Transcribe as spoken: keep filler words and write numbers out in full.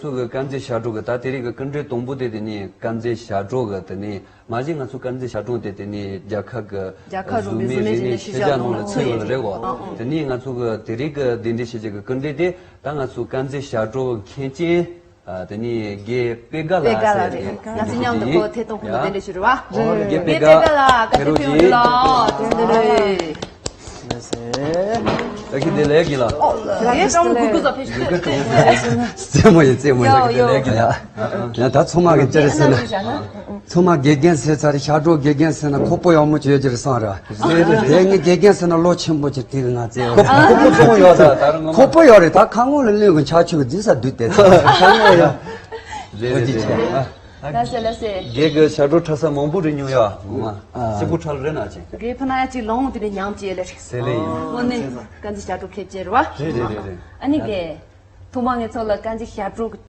ཚོ་གི་དཀར་མཛེས་ཞབས་བྲོ་གི་ད་དེ་རིང་གི་སྐུ་མགྲོན་དང་པོ་དེ་དེ་ནི་དཀར་མཛེས་ཞབས་བྲོ་གི་དེ་ནི་མ་གཞི་ང་ཚོ་དཀར་མཛེས་ཞབས་བྲོ་དེ་དེ་ནི་རྒྱལ་ཁབ་གི་རྒྱལ་ཁབ་རིང་མོའི་གཟུགས་མེད་གཟུགས་མེད་རིག་གནས་ཤུལ་བཞག་ནང་ལ་ཚུད་ཡོད་རེད་གོ། དེ་ནི་ང་ཚོ་གི་དེ་རིང་གི་གདན་འདྲེན་བྱེད་ཀྱི་སྐུ་མགྲོན་དེ་ད་ང་ཚོ་དཀར་མཛེས་ཞབས་བྲོ་མཁན་ཆེན་ཨ་དེ་ནི་རྒན་པད་དཀར་པད་དཀར་ལགས་ཟེར་རེད། ང་ཚོ་མཉམ་དུ་ཁོ་ཐད་གཏོང་ཁོང་དུ་གདན་འདྲེན་ཞུ་རེད་བ། རྒན་པད་དཀར་ལགས་བཀའ་དྲིན་ཕུལ་ཡོང་དུས་ལ་དེ་འདྲ་རེད། ད་གི་དེ་ལས་གི་ལ། ཨེ་ཀྲང་གུ་གུ་ཟ་ཕེ་ཤུ་ཀ་ཀ་ཀ། རྩེད་མོ་ཡིན་རྩེད་མོ་ཡིན། ད་གི་དེ་ལས་གི་ལ། ཡང་ད་ཚང་མ་གི་ཅི་རེད་ཟེར་ན། ཚང་མ་དགེ་རྒན་ཟེར་ཚར་རེད། ཞབས་བྲོ་དགེ་རྒན་ཟེར་ན་ཁོག་པ་ཡག་མོ་ཅིག་ཡོད་ཀྱི་རེད་བསམ་ར། དེ་ངས་དགེ་རྒན་ཟེར་ན་ལོ་ཆེན་པོ་ཅིག་དེ་གི་ང་རྩེད་ཡོད། ཁོག་པ་ཡོད་ད་ད་རང་ངོ་མ། ཁོག་པ་ཡོད་རེད། ད་ཁ་ངོ་ལ་གློད་གི་ཆ་ཆུ་གི་རྫི་ས་བསྡུས་ཏེ་ད་ཁ་ངོ་ཡོད། རེད་རེད་རེད། ལ་སེ་ལ་སེ། རྒན་གི་ཞབས་བྲོ་འཁྲབ་ས་མང་པོ་རེད་མྱོང་ཡ། ངོ་མ་སེ་པུ་ཁྲ་ལ་རེད་ན་ཅིང་། རྒན་ཕ་ན་ཡ་ཅིག་ལོང་དེ་ནས་ཉམས་ཅི་ལེ་རེད། སེ་ལེ་ཡིན། དངོས་གནས་དཀར་མཛེས་ཞབས་བྲོ་མཁས་ཅན་རེད་བ། རེད་རེད་རེད་རེད། ཨ་ནི་རྒན། ཐོག་མ་ངེད་ཚོ་ལ་དཀར་མཛེས་ཞབས་བྲོ་གི